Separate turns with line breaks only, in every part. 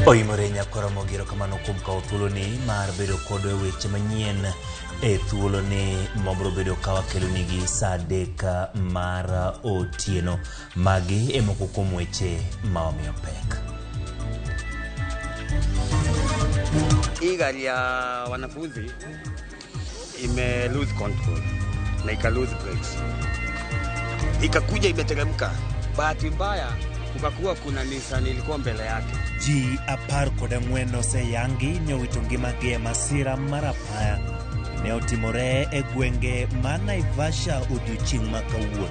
Oimore nyakwara Ramogi, erokamano kuom kawo thuoloni mar bedo kodwa e weche manyien e thuoloni mabiro bedo ka wakelonigi sa 3 mar otieno. Magi e moko kuom weche ma wamiyo pek.
Hii gari ya wanafunzi ime lose control na ika lose brakes, ikakuja imeteremka. Bahati mbaya kukakuwa kuna Nissan ilikuwa mbele yake.
Ji 14 oseyangi ni owito ngimagi e masira mar apaya ne otimore e gwenge ma Naivasha odiochieng' ma kawuono.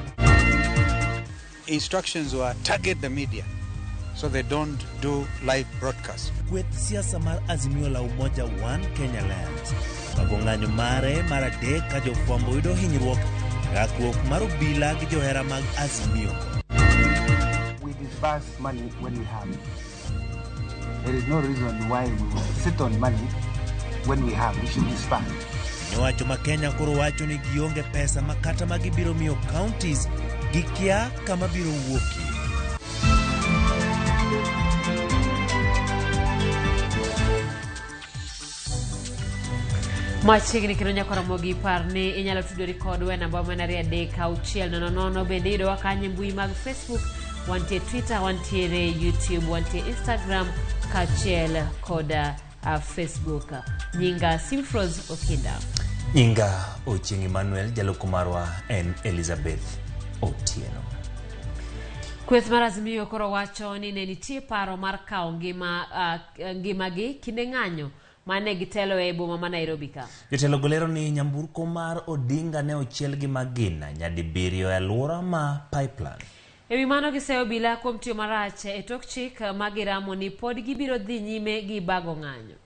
Instructions were target the media so they don't do live broadcast.
Kweth siasa mar Azimio la Umoja One Kenya Alliance bago ng'anyo mare mar 3 ka jofwambo yudo hinyruok rakruok mar obila gi johera mag Azimio.
We disburse money when we have. There is no reason why we will sit on money when we have. We should disburse.
Piny owacho ma Kenya koro wacho ni gionge pesa ma kata ma gibiro miyo counties gikia kama biro wuokie.
Machiegni kendo nyaka Ramogi par ni inyalo tudori kodwa e namba mana 23600. Bende iyudowa kanyo e mbui mag Facebook, wantie Twitter, wantiere YouTube, wantie Instagram kaachiel koda Facebook. Nyinga Simfros Okinda.
Nyinga Ochieng' Emmanuel, jaloko marwa en Elizabeth Otieno.
Kweth mar Azimio koro wacho ni ne nitie paro mar kawo ngimagi kinde ng'anyo mane gitelo e boma ma Nairobi ka.
Jotelo go lero ni nyamburko mar Odinga ne ochiel gi magina nyadibiriyo e alwora ma Pipeline.
E wi mano giseyo obila kuom tiyo marach e tok chik ma giramo ni pod gibiro dhi nyime gi bago ng'anyo.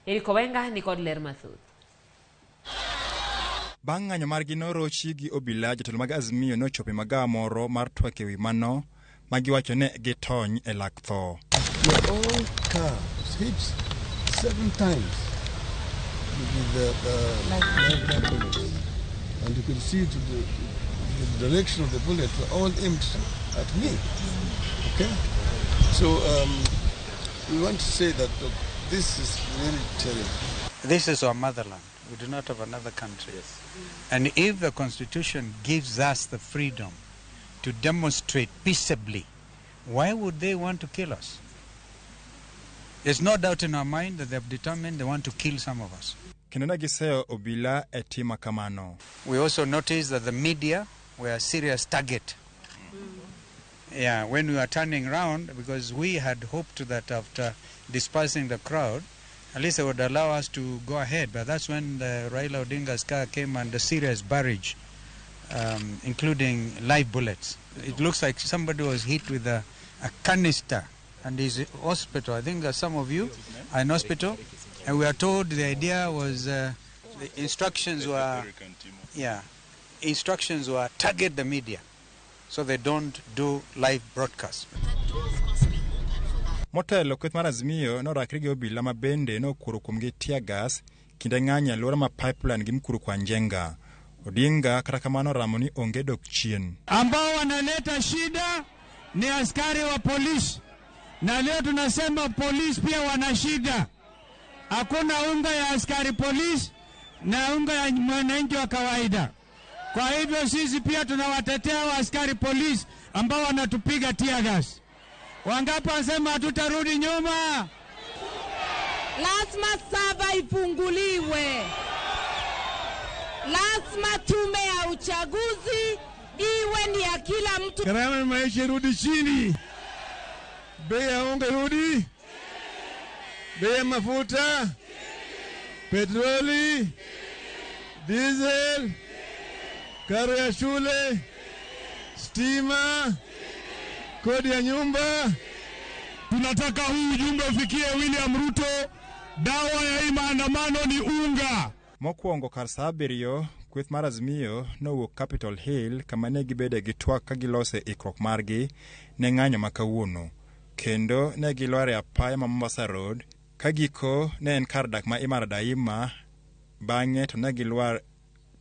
Eric Owenga ni kod ler mathoth.
Bang' ng'anyo margi norochi gi obila, jotelo mag Azimio nochopo e magawa moro mar twak ewi mano ma giwacho ne gitony e lak tho.
Your own car was hit 7 times with the live bullets, and you could see to the direction of the bullet were all aimed at me. Okay, so we want to say that look, this is really terrible.
This is our motherland. We do not have another country.
Yes.
And if the Constitution gives us the freedom to demonstrate peaceably, why would they want to kill us? There's no doubt in our mind that they have determined they want to kill some of us.
Kendo ne giseyo obila e tim kamano.
We also noticed that the media were a serious target. Yeah, when we were turning round, because we had hoped that after dispersing the crowd, at least they would allow us to go ahead. But that's when the Raila Odinga's car came under serious barrage, including live bullets. It looks like somebody was hit with a canister and is in hospital. I think some of you are in hospital. And we are told the idea was, the instructions were, yeah, instructions were target the media so they don't do live broadcast.
Motelo kweth mar Azimio norakre gi obila ma bende nokworo kuomgi tear gas kinde ng'anyo e alwora ma Pipeline gi Mukuru kwa Njenga. Odinga kata kamano oramo ni onge dok chien.
Ambao wanaleta shida ni askari wa polisi, na leo tunasema polisi pia wana shida. Hakuna unga ya askari polisi na unga ya mwananchi wa kawaida. Kwa hivyo sisi pia tunawatetea wa askari polisi ambao wanatupiga tear gas. Wangapi wanasema hatutarudi nyuma?
Lazima saba ifunguliwe. Lazima tume ya uchaguzi iwe ni ya kila mtu.
Gharama ya maisha irudi chini. Bei ya unga irudi. Bei ya mafuta, petroli, diesel, karo ya shule, stima, kodi ya nyumba.
Tunataka huu ujumbe ufikie William Ruto. Dawa ya hii maandamano ni unga.
Mokwongo kar sa 7 kweth mar Azimio nowuok Capitol Hill kama ne gibede gi twak ka gilose ikruok margi ne ng'anyo ma kawuono. Kendo ne gilwar e apaya ma Mombasa Road ka giko ne en kar dak ma Imara Daima, bang'e to ne gilwar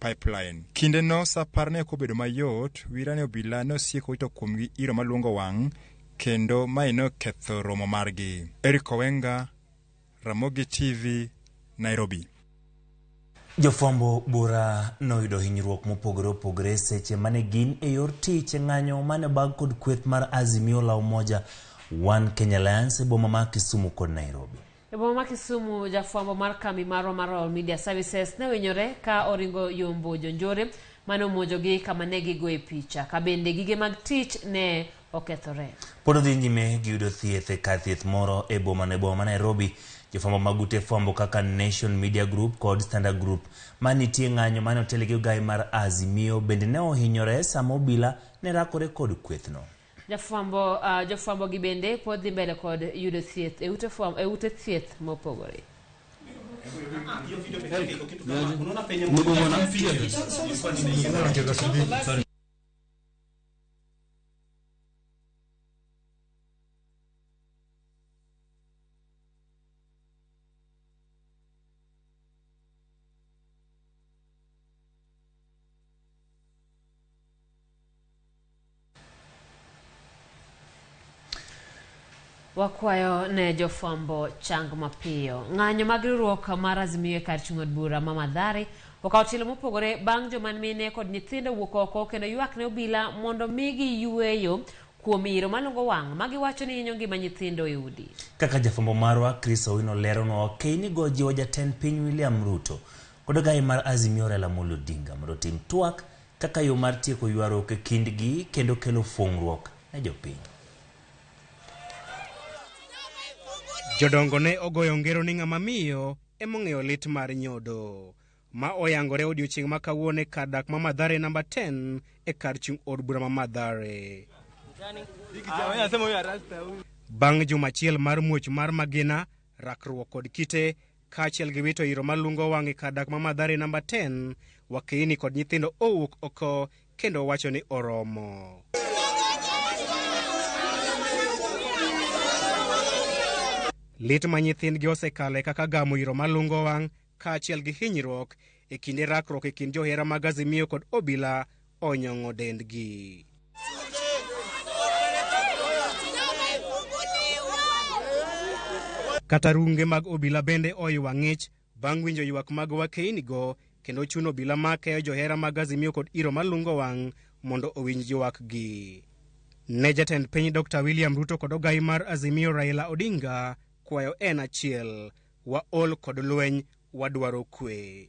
Pipeline. Kindeno sa 10 ne ok obedo mayot, wira ne obila ne osieko wito kuomgi iro maluongo wang' kendo mae ne oketho romo margi. Eric Owenga, Ramogi TV, Nairobi.
Jofwambo bura noyudo hinyruok mopogore opogore seche mane gin e yor tich e ng'anyo mane obag kod kweth mar Azimio la Umoja One Kenya Alliance e boma ma Kisumu kod Nairobi.
E boma ma Kisumu, jafwambo mar kambi marwa mar Royal Media Services ne ohinyore ka oringo yombo jonjore mane omonjogi kama ne gigoye picha, ka bende gige mag tich ne okethore.
Pod odhi nyime gi yudo thieth e kar thieth moro e boma ma Nairobi. Jofwambo mag ute fwambo kaka Nation Media Group kod Standard Group manitie ng'anyo mane otel gi ogai mar Azimio bende ne ohinyore sama obila ne rakore kod kwethno.
Jofwambo gi bende pod dhi mbele kod yudo thieth e ute thieth mopogore. Wakwayo ne jofwambo chang mapiyo. Ng'anyo mag riwruok mar Azimio e kar chung' od bura ma Mathare okawo tielo mopogore bang' joma mine kod nyithindo wuok oko kendo ywak ne obila mondo migi yueyo kuom iro malungo wang' magiwacho ni hinyo ngima nyithindo e udi.
Kaka jafwambo marwa Chris Owino leronwa, Okeini go jiwo jatend piny William Ruto kod ogai mar Azimio Raila Amolo Odinga mondo otim twak kaka yo mar tieko ywaruok e kindgi kendo kelo fung'ruok ne jopiny.
Jodongo ne ogoyo ngero ni ng'ama miyo emong'eyo lit mar nyodo. Ma oyangore odiochieng' ma kawuono e kar dak ma Mathare namba 10 e kar chung' od bura ma Mathare. Bang' juma achiel mar muoch mar magina, rakruok kod kite, kaachiel gi wito iro malungo wang' e kar dak ma Mathare namba 10, wakeini kod nyithindo owuok oko kendo wacho ni oromo. Lit ma nyithindgi osekale kaka gamo iro malungo wang' kaachiel gi hinyruok e kinde rakruok e kind johera mag Azimio kod obila onyong'o dendgi. Kata runge mag obila bende oywa ng'ich bang' winjo ywak mag wakeinigo kendo chuno obila makeyo johera mag Azimio kod iro malungo wang' mondo owinj ywakgi. Ne jatend piny Dr. William Ruto kod ogai mar Azimio Raila Odinga kwayo en achiel, waol kod lweny, wadwaro kwe.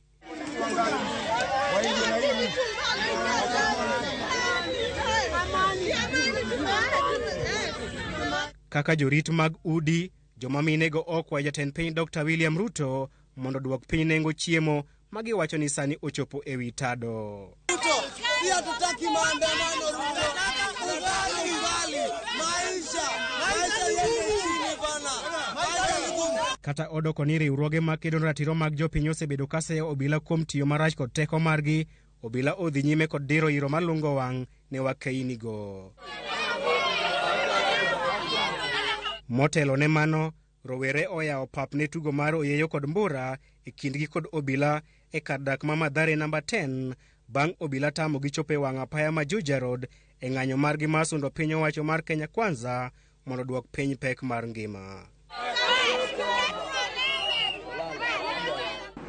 Kaka jorit mag udi, joma minego okwayo jatend piny Dr. William Ruto mondo duok piny nengo chiemo magiwacho ni sani ochopo e wi tado.
Pia hatutaki maandamano Ruto. Ugali, ugali, maisha yende chini bana. Maisha ni gumu.
Kata odoko ni riwruoge makedo ratiro mag jopiny osebedo kaseyo obila kuom tiyo marach kod teko margi, obila odhi nyime kod diro iro malungo wang' ne wakeinigo. Motelo ne mano, rowere oyawo pap ne tugo mar oyeyo kod mbura e kindgi kod obila e kar dak ma Mathare namba 10 bang' obila tamo gichopo e wang' apaya ma Juja Road e ng'anyo margi mar sundo piny owacho mar Kenya Kwanza mondo duok piny pek mar ngima.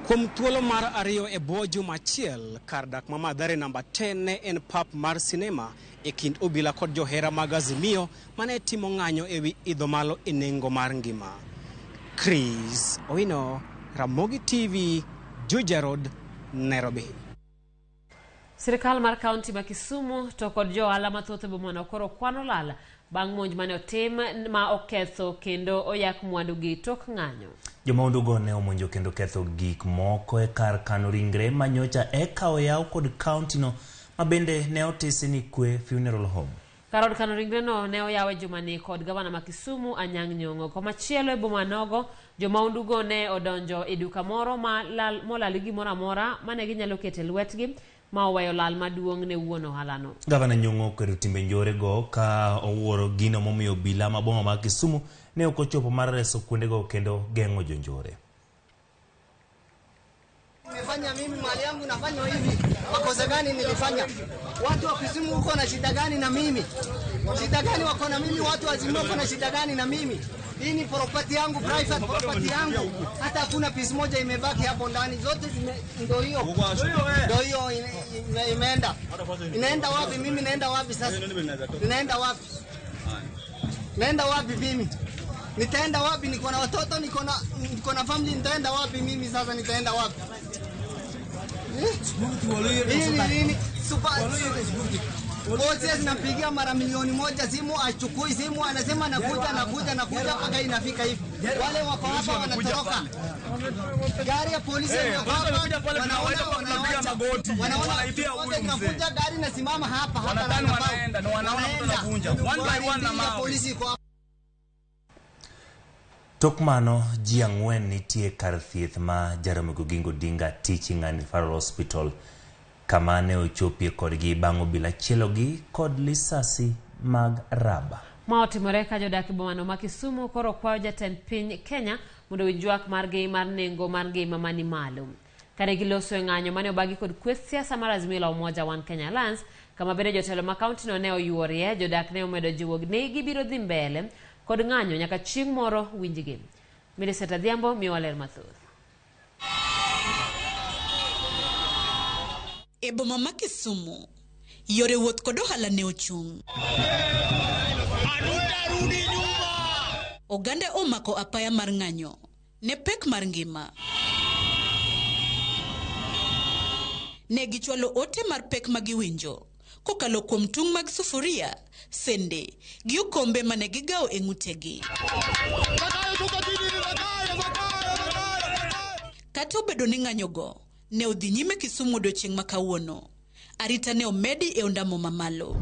Kuom thuolo mar ariyo e bwo juma achiel, kar dak ma Mathare namba 10 ne en pap mar sinema e kind obila kod johera mag Azimio mane timo ng'anyo e wi idho malo e nengo mar ngima. Chris Owino, Ramogi TV, Juja Road, Nairobi.
Sirikal mar kaunti ma Kisumu to kod jo ohala mathoth e bomano koro kwano lal bang' monj mane otim ma oketho kendo oyak mwandugi tok ng'anyo.
Jomaundugo ne omonjo kendo ketho gik moko e kar kano ringre manyocha eka oyaw kod kauntino ma bende ne otisi ni Kwe Funeral Home.
Kar od kano ringreno ne oyaw e jumani kod gavana ma Kisumu Anyang' Nyong'o. Komachielo e boma nogo, jomaundugo ne odonjo e duka moro molal gi gimoro amora mane ginyalo keto e lwetgi ma oweyo lal maduong' ne wuon ohalano.
Gavana Nyong'o okwedo timbe njorego ka owuoro gino momiyo obila ma boma ma Kisumu ne ok ochopo mar reso kuondego kendo geng'o jonjore.
Nimefanya mimi mali yangu nafanya hivi. Makosa gani nilifanya? Watu wa Kisumu huko na shida gani na mimi? Shida gani wako na mimi? Watu wa Azimio wako na shida gani na mimi? Hii ni property yangu, private property yangu. Hata hakuna piece moja imebaki hapo ndani, zote zime, ndio hiyo, ndio hiyo imeenda. Inaenda wapi? Mimi naenda wapi sasa? Ninaenda wapi? Naenda wapi mimi? Nitaenda wapi? Niko na watoto, niko na family, nitaenda wapi mimi sasa? Nitaenda wapi? Hii ni nini? Super OCS nampigia mara 1,000,000 simu, achukui simu, anasema nakuja, nakuja, nakuja, mpaka inafika hivi. Wale wako hapa wanatoroka. Gari ya polisi iko hapa, wanaona wanawacha. Wanaona inakuja gari inasimama hapa hapa.
Wanadhani wanaenda, na wanaona mtu anavunja. One by one na mawe.
Polisi iko hapa.
Tok mano ji 4 nitie kar thieth ma Jaramogi Oginga Odinga Teaching and Referral Hospital kama ne ochopie kodgi bang' obila chielogi kod lisasi mag raba.
Ma otimore ka jodak e bomano ma Kisumu koro kwayo jatend piny Kenya mondo owinj ywak margi mar nengo mar ngima mani malo. Kane giloso e ng'anyo mane obagi kod kweth siasa mar Azimio la Umoja One Kenya Alliance, kama bende jotelo ma kauntino ne oyuorie, jodak ne omedo jiwo ni gibiro dhi mbele kod ng'anyo nyaka chieng' moro winjgi. Millicent Adhiambo miyowa ler mathoth.
E boma ma Kisumu, yore wuoth kod ohala ne ochung'. Oganda omako apaya mar ng'anyo ne pek mar ngima. Ne gichwalo ote mar pek ma giwinjo kokalo kuom tung' mag sufuria, sende gi okombe mane gigawo e ng'utegi. Kata obedo ni ng'anyogo ne odhi nyime Kisumu odiochieng' ma kawuono, arita ne omedi e ondamo mamalo.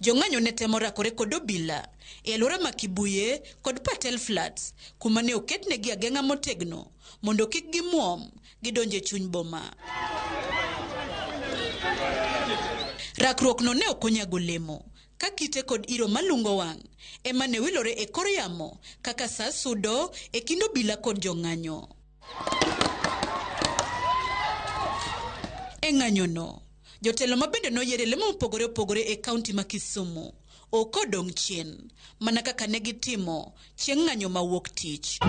Jong'anyo ne temo rakore kod obila e alwora ma Kibuye kod Patel Flats, kuma ne oketnegi ageng'a motegno mondo kik gimuom gidonj e chuny boma. Rakruok no ne ok onyago olemo, ka kite kod iro malungo wang' ema ne wilore e kor yamo kaka sa sudo e kind obila kod jong'anyo. E ng'anyono, jotelo mabende noyier e lemo mopogore opogore e kaunti ma Kisumu ok odong' chien, mana kaka ne gitimo chieng' ng'anyo ma wuok tich.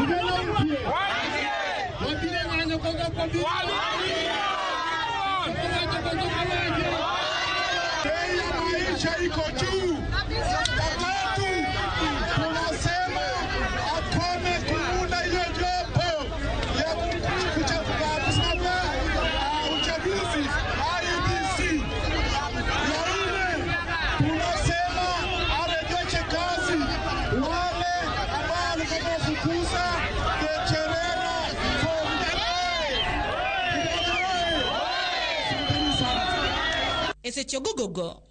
Bei ya maisha iko juu. Tatu, tunasema akome kuunda hiyo jopo ya kusimamia uchaguzi IEBC. Ya nne, tunasema arejeshe kazi wale ambao walikuwa wamefukuza Cherera from
E seche ogogogo,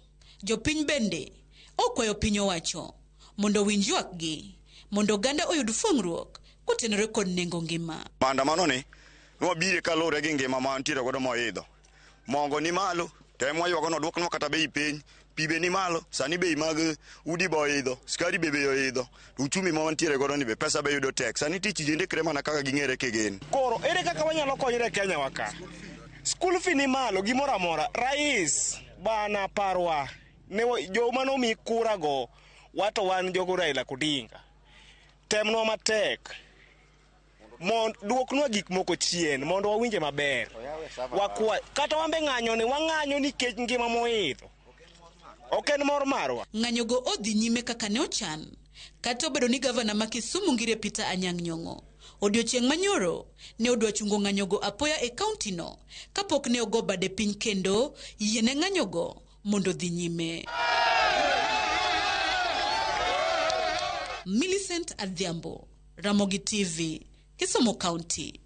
jopiny bende okwayo piny owacho mondo owinj ywakgi mondo oganda oyud fuong'ruok kotenore kod nengo ngima.
Maandamano ni nwabire kaluwore gi ngima ma wantiere godo moidho. Mogo ni malo, to ema waywago ni oduoknwa kata bei piny, pi be ni malo, sani bei mag udi be oidho, sukari be bei oidho, to uchumi ma wantiere godo ni be pesa be yudo tek. Sani tich ji ndikre mana kaka ging'ere kigin.
Koro ere kaka wanyalo konyre e Kenya wa ka? School fee ni malo, gimoro amora. Rais bana parwa ne joma nomi kura go, wato wan jogo Raila Odinga. Temnwa matek mondo duoknwa gik moko chien mondo wawinje maber. Wakwa kata wambe ng'anyo ni wang'anyo nikech ngima moidho. Ok en mor marwa.
Ng'anyogo odhi nyime kaka ne ochan, kata obedo ni gavana ma Kisumu Ngire Peter Anyang' Nyong'o odiochieng' manyoro ne odwa chungo ng'anyogo apoya e kaunti no kapok ne ogo bade piny kendo yiene ng'anyogo mondo odhi nyime. Millicent Adhiambo, Ramogi TV, Kisumu County.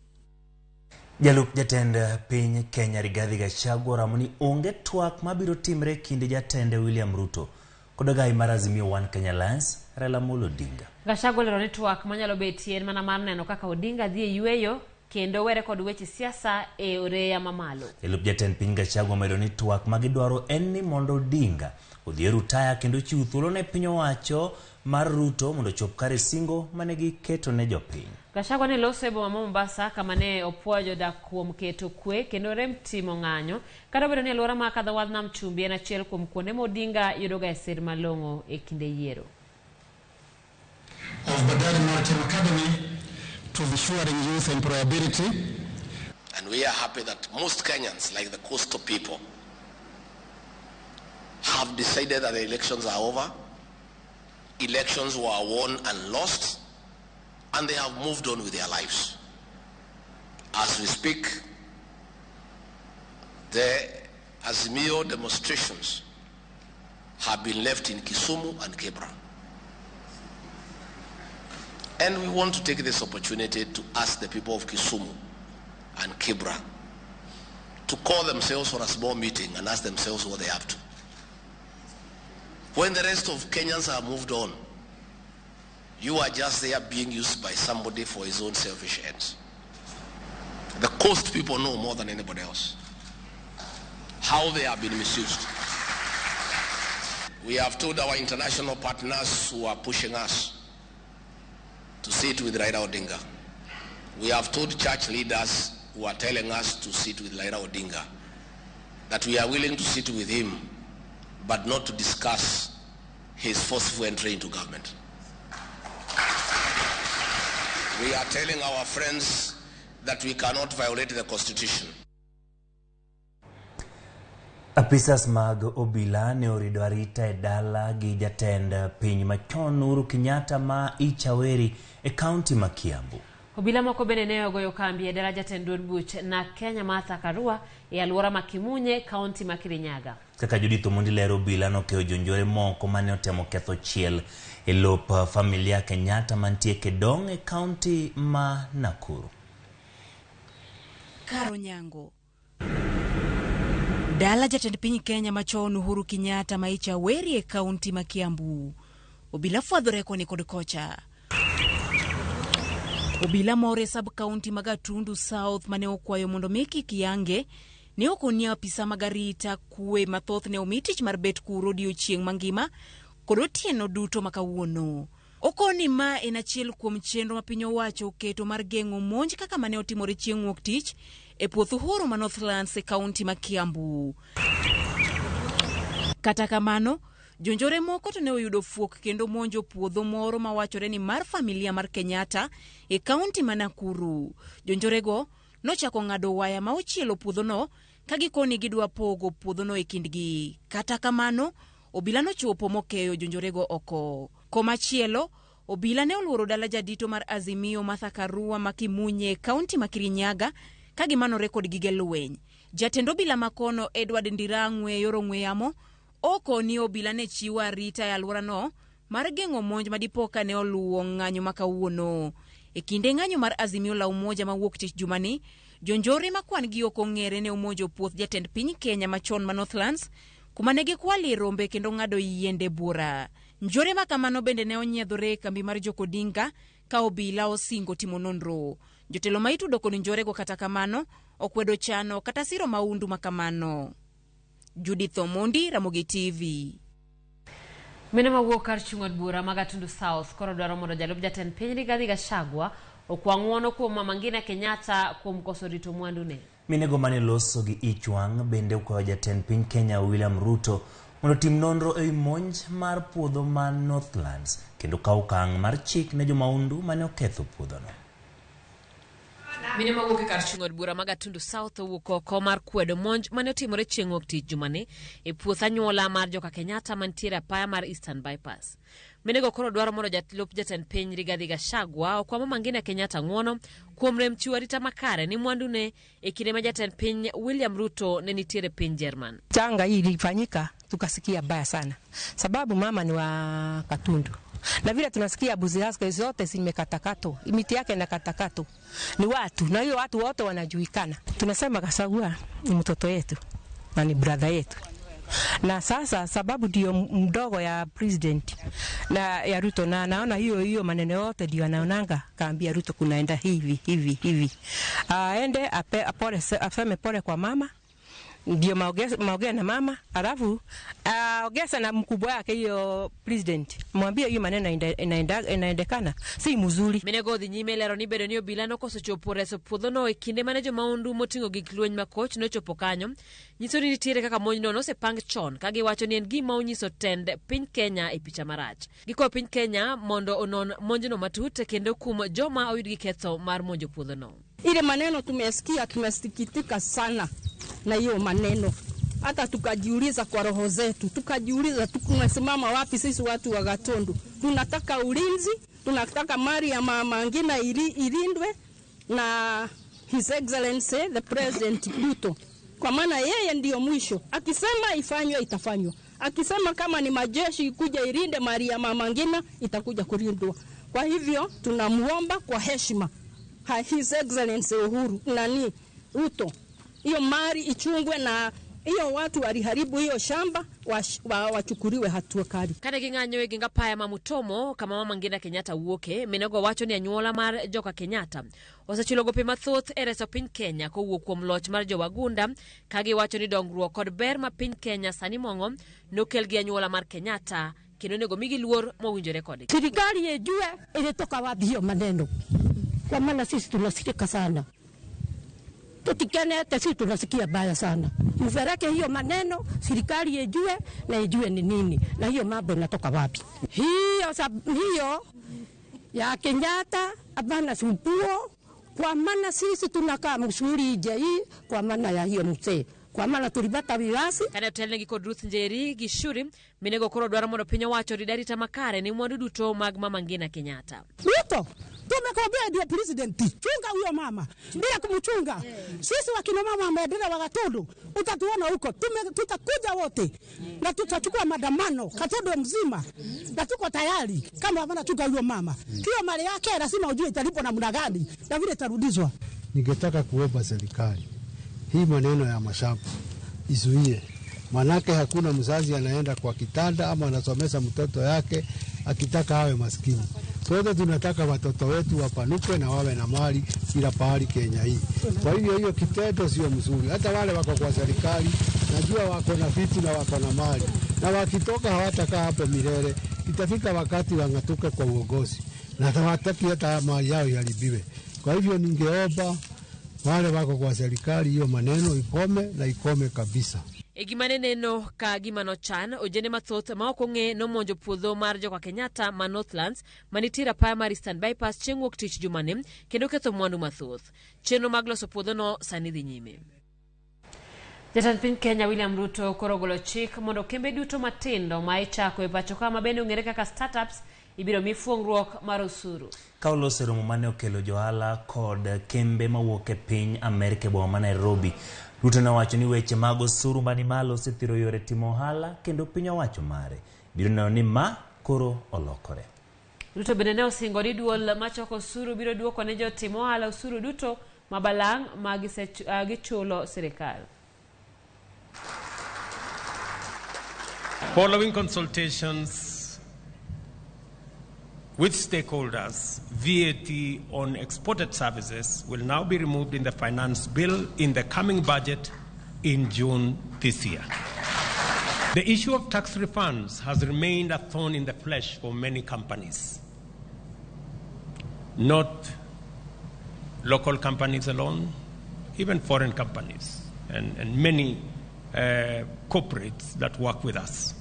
Jalup jatend piny Kenya Rigathi Gachagua oramo ni onge twak mabiro timre kind jatende William Ruto kod ogai mar Azimio One Kenya Alliance Raila Amolo Odinga.
Gachagua olero ni twak manyalo betie en mana mar neno kaka Odinga dhi e yweyo kendo were kod weche siasa e oreya mamalo.
Jalup jatend piny Gachagua omedo ni twak magidwaro en ni mondo Odinga odhi e rutaya kendo chiw thuolo ne piny owacho mar Ruto mondo ochop kare singo mane giketo ne jopiny.
Gachagua ne loso e boma ma Mombasa kama ne opuoyo jodak kuom keto kwe kendo rem timo ng'anyo kata obedo ni alwora ma kadho wadh nam chumbi en achiel kuom kuonde ma Odinga yudoga e sir malong'o e kinde yiero.
Of Bandari Maritime Academy to ensuring youth employability.
And we are happy that most Kenyans, like the coastal people, have decided that the elections are over. Elections were won and lost, and they have moved on with their lives. As we speak, the Azimio demonstrations have been left in Kisumu and Kibra. And we want to take this opportunity to ask the people of Kisumu and Kibra to call themselves for a small meeting and ask themselves what they have to. When the rest of Kenyans have moved on, you are just there being used by somebody for his own selfish ends. The coast people know more than anybody else how they have been misused. We have told our international partners who are pushing us to sit with Raila Odinga. We have told church leaders who are telling us to sit with Raila Odinga that we are willing to sit with him, but not to discuss his forceful entry into government. We are telling our friends that we cannot violate the constitution.
Apisas mag obila ne orido arita e dala gi jatend piny machon Uhuru Kenyatta ma Ichaweri e kaunti ma Kiambu.
Obila moko bende ne ogoyo kambi e dala jatend duond buch na Kenya Martha Karua e alwora ma Kimunye, kaunti ma Kirinyaga.
Kaka Judith Omondi lero, obila nokeyo jonjore moko mane otemo ketho chiel e lop familia Kenyatta mantie Kedong e kaunti ma Nakuru.
Karo Nyango. Dala jatend piny Kenya machon Uhuru Kenyatta ma Ichaweri e kaunti ma Kiambu. Obila fwadhore koni kod kocha. Obila moro e sub-county ma Gatundu South mane okwayo mondo mi kik yange ne okonie apisa mag arita kwe mathoth ne omi tich mar bet kuro odiochieng' mangima kod otieno duto ma kawuono. Okoni ma en achiel kuom chenro ma piny owacho oketo mar geng'o monj kaka mane otimore chieng' wuok tich e puoth Uhuru ma Northlands e kaunti ma Kiambu. Kata kamano, jonjore moko to ne oyudo fuok kendo monjo puodho moro mawachore ni mar familia mar Kenyatta e kaunti ma Nakuru. Jonjorego nochako ng'ado waya ma ochielo puodhono ka gikoni gidwa pogo puodhono e kindgi. Kata kamano, obila nochopo mokeyo jonjorego oko. Komachielo, obila ne oluoro dala jadito mar Azimio Martha Karua ma Kimunye e kaunti ma Kirinyaga ka gimanore kod gige lweny. Jatend obila makono Edward Ndirang'we yor ong'we yamo okoni obila ne chiwo arita e alworano mar geng'o monj madipo ka ne oluwo ng'anyo ma kawuono. E kinde ng'anyo mar Azimio la Umoja mawuok tich jumani, jonjore ma kwan gi ok ong'ere ne omonjo puoth jatend piny Kenya machon ma Northlands kuma ne gikwalie rombe kendo ng'ado yiende buora. Njore ma kamano bende ne onyiedhore e kambi mar Jokodinga ka obila osingo timo nonro. Jotelo ma itudo kod njorego kata kamano okwedo chano kata siro maundu ma kamano. Judith Omondi, Ramogi TV.
Mine mawuok kar chung' od bura ma Gatundu South koro dwaro mondo jalup jatend piny Rigathi Gachagua okwa ng'uono kuom Mama Ngina Kenyatta kuom koso rito mwandune.
Minego mane loso gi ich wang' bende okwayo jatend piny Kenya William Ruto mondo otim nonro ewi monj mar puodho ma Northlands kendo kaw okang' mar chik ne jomaundu mane oketho puodhono.
Mine mawuok e kar chung' od bura ma Gatundu South owuok oko mar kwedo monj mane otimore chieng' wuok tich jumani e puoth anyuola mar joka Kenyatta mantiere apaya mar Eastern Bypass. Minego koro dwaro mondo jalup jatend piny Rigathi Gachagua okwa Mama Ngina Kenyatta ng'uono kuom rem chiwo arita makare ni mwandune e kinde ma jatend piny William Ruto ne nitiere piny Jerman.
Janga hii ilifanyika tukasikia baya sana, sababu mama ni wa Katundu na vile tunasikia buzi zake zote zimekatakato, miti yake inakatakato ni watu, na hiyo watu wote wanajulikana. Tunasema Gachagua ni mtoto yetu na ni brother yetu, Na sasa sababu ndio mdogo ya president na ya Ruto, na naona hiyo hiyo maneno yote ndio anaonanga, kaambia Ruto kunaenda hivi hivi hivi, aende ape, apole, aseme pole kwa mama ndio maongea na mama, alafu aongeza na mkubwa wake hiyo president, mwambie hiyo maneno inaendekana si mzuri.
Minego dhi nyime lero ni bedo ni obila nokoso chopo reso puodhono e kinde mane jomaundu moting'o gik lweny makoch nochopo kanyo nyiso ni nitiere kaka monjno nosepang chon ka giwacho ni en gima onyiso tend piny Kenya e picha marach. Gikwayo piny Kenya mondo onon monjno matut kendo kuom joma oyud gi ketho mar monjo puodhono.
Ile maneno tumesikia, tumesikitika sana na hiyo maneno, hata tukajiuliza kwa roho zetu, tukajiuliza tumesimama wapi sisi watu wa Gatundu. Tunataka ulinzi, tunataka mali ya mama Ngina ilindwe na His Excellency the President Ruto, kwa maana yeye ndiyo mwisho. Akisema ifanywe itafanywa, akisema kama ni majeshi ikuja ilinde mali ya mama Ngina itakuja kulindwa. Kwa hivyo tunamuomba kwa heshima His Excellency Uhuru nani Ruto, hiyo mali ichungwe na hiyo watu waliharibu hiyo shamba wachukuliwe hatua kali.
Kane ging'anyo e ging apaya ma Mutomo kama mama Ngina Kenyatta wuoke, minego wacho ni anyuola mar joka Kenyatta osechulo gope mathoth e reso piny Kenya kowuok kuom loch mar jowagunda, ka giwacho ni dongruok kod ber ma piny Kenya sani mong'o nokel gi anyuola mar Kenyatta kendo onego migi luor mowinjore kodgi.
Serikali ijue ilitoka wapi hiyo maneno, kwa maana sisi tunasikia sana, tutikenete sisi tunasikia baya sana. Mfereke hiyo maneno, serikali ijue na ijue ni nini na hiyo mambo inatoka wapi. Hiyo ya Kenyatta abana supuo, kwa maana sisi tunakaa msuri je hii kwa maana ya hiyo mzee, kwa maana tulipata viwasi.
Kane otelnegi kod Ruth Njeri gi Shuri, minego koro dwaro mondo piny owacho orid arita makare ne mwandu duto mag mama Ngina Kenyatta.
Ruto, tumekwambia ndio president, chunga huyo mama bila kumchunga. Sisi wakina mama wameendelea wa Gatundu, utatuona huko. Tutakuja wote na tutachukua maandamano Gatundu mzima, na tuko tayari kama wanachunga huyo mama. Hiyo mali yake lazima ujue italipwa namna gani na vile itarudishwa.
Ningetaka kuomba serikali hii maneno ya mashamba izuie, manake hakuna mzazi anaenda kwa kitanda ama anasomesha mtoto yake akitaka awe maskini. Sote tunataka watoto wetu wapanuke na wawe na mali kila pahali Kenya hii. Kwa hivyo hiyo kitendo sio mzuri. Hata wale wako kwa serikali najua wako na vitu na wako na mali, na wakitoka hawatakaa hapo milele. Itafika wakati wang'atuke kwa uongozi na hawataki hata mali yao iharibiwe. Kwa hivyo ningeomba wale wako kwa serikali hiyo maneno ikome na ikome kabisa.
E gima ne neno ka gima nochan, ojende mathoth ma ok ong'e nomonjo puodho mar joka Kenyatta ma Northlands manitiere apaya mar Eastern Bypass chieng' wuok tich jumani kendo ketho mwandu mathoth. Chenro mag loso puodhono sani dhi nyime. Jatend piny Kenya William Ruto koro ogolo chik mondo kembe duto matindo ma ichako e pacho ka ma bende ong'ere kaka startups ibiro mi fuong'ruok mar osuru.
Ka oloso romo mane okelo johala kod kembe mawuok e piny Amerka e boma ma Nairobi, Ruto nowacho ni weche mag osuru mani malo osethiro yore timo ohala kendo piny owacho mare biro neno ni ma koro olokore.
Ruto bende ne osingo ni duol machoko osuru biro duoko ne jotim ohala osuru duto ma balang' ma gichulo sirikal.
Following consultations with stakeholders, VAT on exported services will now be removed in the finance bill in the coming budget in June this year. The issue of tax refunds has remained a thorn in the flesh for many companies. Not local companies alone, even foreign companies and many corporates that work with us.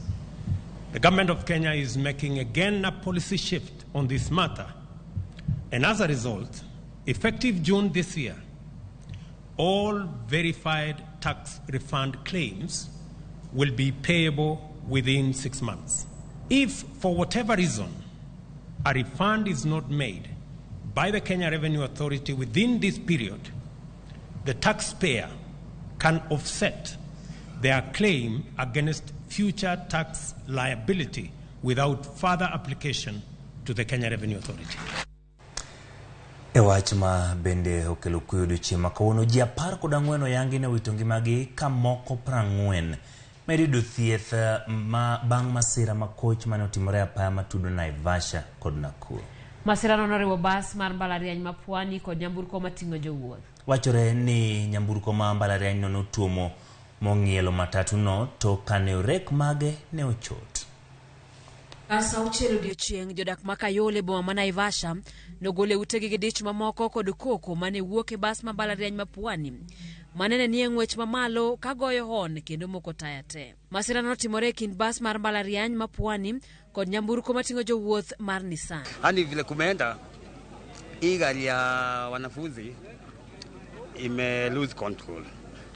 The government of Kenya is making again a policy shift on this matter. And as a result, effective June this year, all verified tax refund claims will be payable within 6 months. If, for whatever reason, a refund is not made by the Kenya Revenue Authority within this period, the taxpayer can offset their claim against future tax liability without further application to the Kenya Revenue Authority.
E wach ma bende okelo kuyo odiochieng' ma kawuono, ji 14 oyangi ne owito ngimagi ka moko 40 medo yudo thieth ma bang' masira makoch mane otimore e apaya matudo Naivasha kod Nakuru.
Masirano noriwo bas mar mbalariany ma Pwani kod nyamburko mating'o jowuoth.
Wachore ni nyamburko ma mbalarianyno notuomo mong'ielo matatuno to kane orek mage ne ochot.
Kar sa auchiel odiechieng', jodak ma Kayole boma ma Naivasha nogolo e utegi gi dich mamoko kod koko mane wuok e bas ma mbalariany ma Pwani mane ne nie ng'wech mamalo ka goyo hon kendo moko taya te. Masirano notimore e kind bas mar mbalariany ma Pwani kod nyamburko mating'o jowuoth mar Nissan.
Yaani vile kumeenda, hii gari ya wanafunzi ime lose control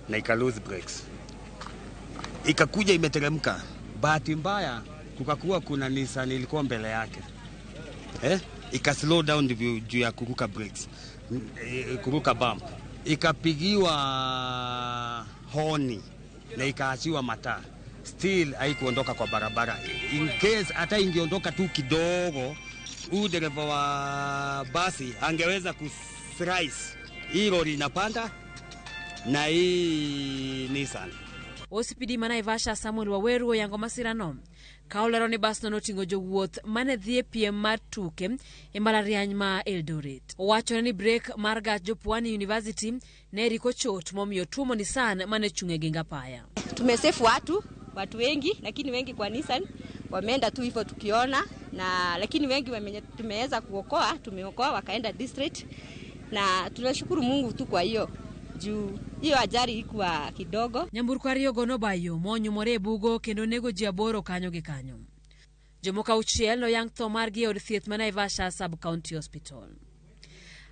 na ika lose brakes, ikakuja imeteremka. Bahati mbaya kukakuwa kuna Nissan ilikuwa mbele yake ika slow down ndivyo juu ya kuruka brakes, kuruka bump, ikapigiwa honi na ikaachiwa mataa, still haikuondoka kwa barabara. In case hata ingeondoka tu kidogo, huyu dereva wa basi angeweza kuslice hii lori inapanda na hii Nissan.
OCPD ma Naivasha Samuel Waweru oyango masirano ka olero ni basno noting'o jowuoth mane dhi e piem mar tuke e mbalariany ma Eldoret. Owacho ni brek mar gach jo Pwani University ne rik ochot momiyo tuomo Nissan mane chung' e ging apaya.
Tumesefu watu wengi, lakini wengi kwa Nissan wameenda tu hivyo tukiona, na lakini wengi tumeweza kuokoa, tumeokoa wakaenda district, na tunashukuru Mungu tu kwa hiyo juu hiyo ajali ikuwa kidogo.
Nyamburko ariyogo nobayo monyumore e bugo kendo nego ji aboro kanyo gi kanyo. Jomoko auchiel noyang tho margi e od thieth ma Naivasha Sub County Hospital.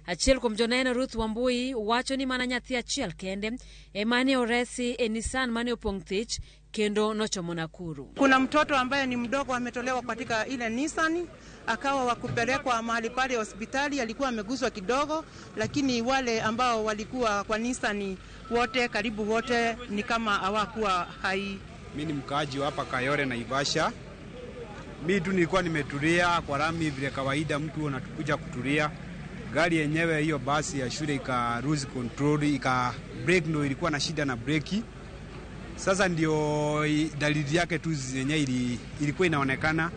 Achiel kuom joneno Ruth Wambui wacho ni mana nyathi achiel kende ema ne oresi e Nissan mane opong' thich kendo nochomo Nakuru.
Kuna mtoto ambaye ni mdogo ametolewa katika ile Nissan akawa wakupelekwa mahali pale hospitali, alikuwa ameguswa kidogo, lakini wale ambao walikuwa kwa Nissan wote karibu wote ni kama hawakuwa hai.
Mimi ni mkaaji wa hapa Kayole Naivasha. Mimi tu nilikuwa nimetulia kwa rami vile kawaida mtu anatukuja kutulia. Gari yenyewe hiyo basi ya shule ika lose control, ika brake, ndio ilikuwa na shida na breki. Sasa ndio dalili yake tu yenyewe ilikuwa inaonekana.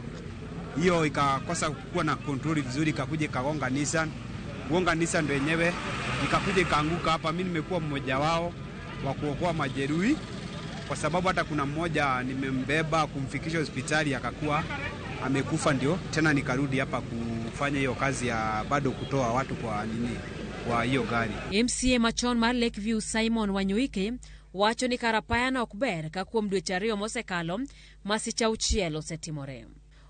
Hiyo ikakosa kuwa na control vizuri, ikakuja ikagonga Nissan. Kugonga Nissan ndio yenyewe ikakuja ikaanguka hapa. Mimi nimekuwa mmoja wao wa kuokoa majeruhi, kwa sababu hata kuna mmoja nimembeba kumfikisha hospitali akakuwa amekufa, ndio tena nikarudi hapa kufanya hiyo kazi ya bado kutoa watu kwa nini kwa hiyo gari.
MCA machon mar Lakeview Simon Wanyuike wacho ni kar apaya ok ber ka kuom dweche ariyo mosekalo masiche auchiel osetimore.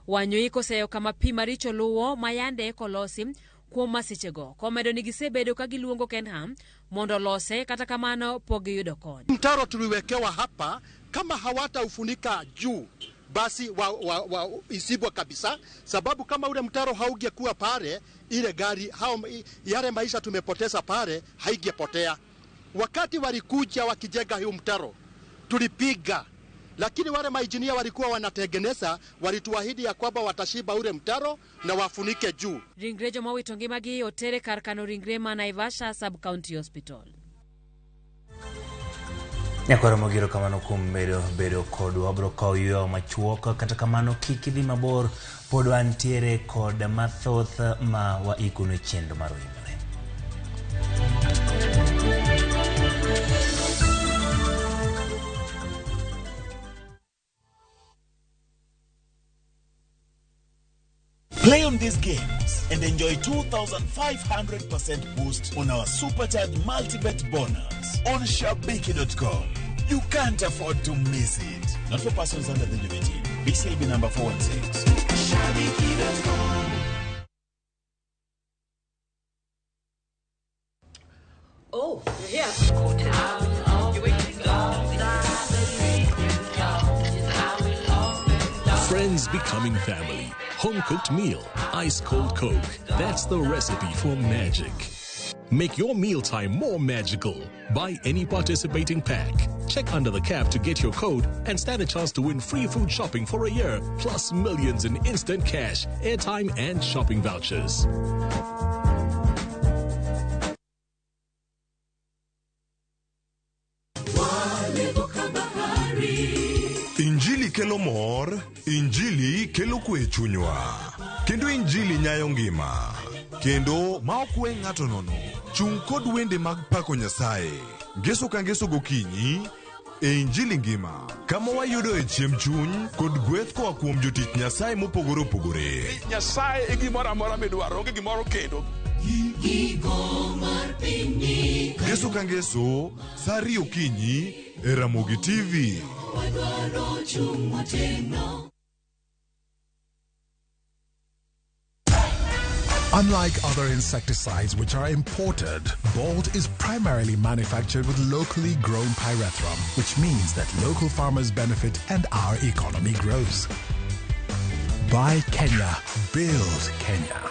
Wanyuike oseyo kama pi maricho luwo ma yande kolosi kuom masichego, komedo ni gisebedo ka giluongo Kenha mondo olose, kata kamano pok giyudo kony.
Mtaro tuliwekewa hapa, kama hawataufunika juu basi wa isibwa kabisa, sababu kama ule mtaro haungekuwa pale, ile gari yale maisha tumepoteza pale haigepotea. Wakati walikuja wakijenga hiyo mtaro tulipiga, lakini wale mainjinia walikuwa wanatengeneza walituahidi ya kwamba watashiba ule mtaro na wafunike juu.
Ringre joma owito ngimagi otere kar kano ringre ma Naivasha Sub County Hospital.
Nyakwaro mogiro kamano kuom bedo kodwa, wabiro kawo yweyo machuok, kata kamano kik idhi mabor, pod wantiere kod mathoth ma waikono e chenro mar Oimore.
Play on these games and enjoy 2,500% boost on our supercharged multibet bonus on Shabiki.com. You can't afford to miss it. Not for persons under the age of 18. BCLB number 416. Shabiki.com.
Oh, you're here.
Friends becoming family. Home-cooked meal, ice-cold Coke. That's the recipe for magic. Make your mealtime more magical. Buy any participating pack. Check under the cap to get your code and stand a chance to win free food shopping for a year, plus millions in instant cash, airtime and shopping vouchers.
Walivuka bahari,
kelo mor, Injili kelo kwe e chunywa. Kendo Injili nyayo ngima. Kendo ma ok we ng'ato nono. Chung' kod wende mag pako Nyasaye. Ngeso ka ngeso gokinyi e Injili ngima. Kama wayudoe chiemb chuny kod gweth koa kuom jotich Nyasaye mopogore opogore.
Nyasaye e gimoro amora midwaro, onge gimoro kendo.
Ngeso ka ngeso, sa 2 okinyi e Ramogi TV.
Unlike other insecticides which are imported, Bolt is primarily manufactured with locally grown pyrethrum, which means that local farmers benefit and our economy grows. Buy Kenya, build Kenya.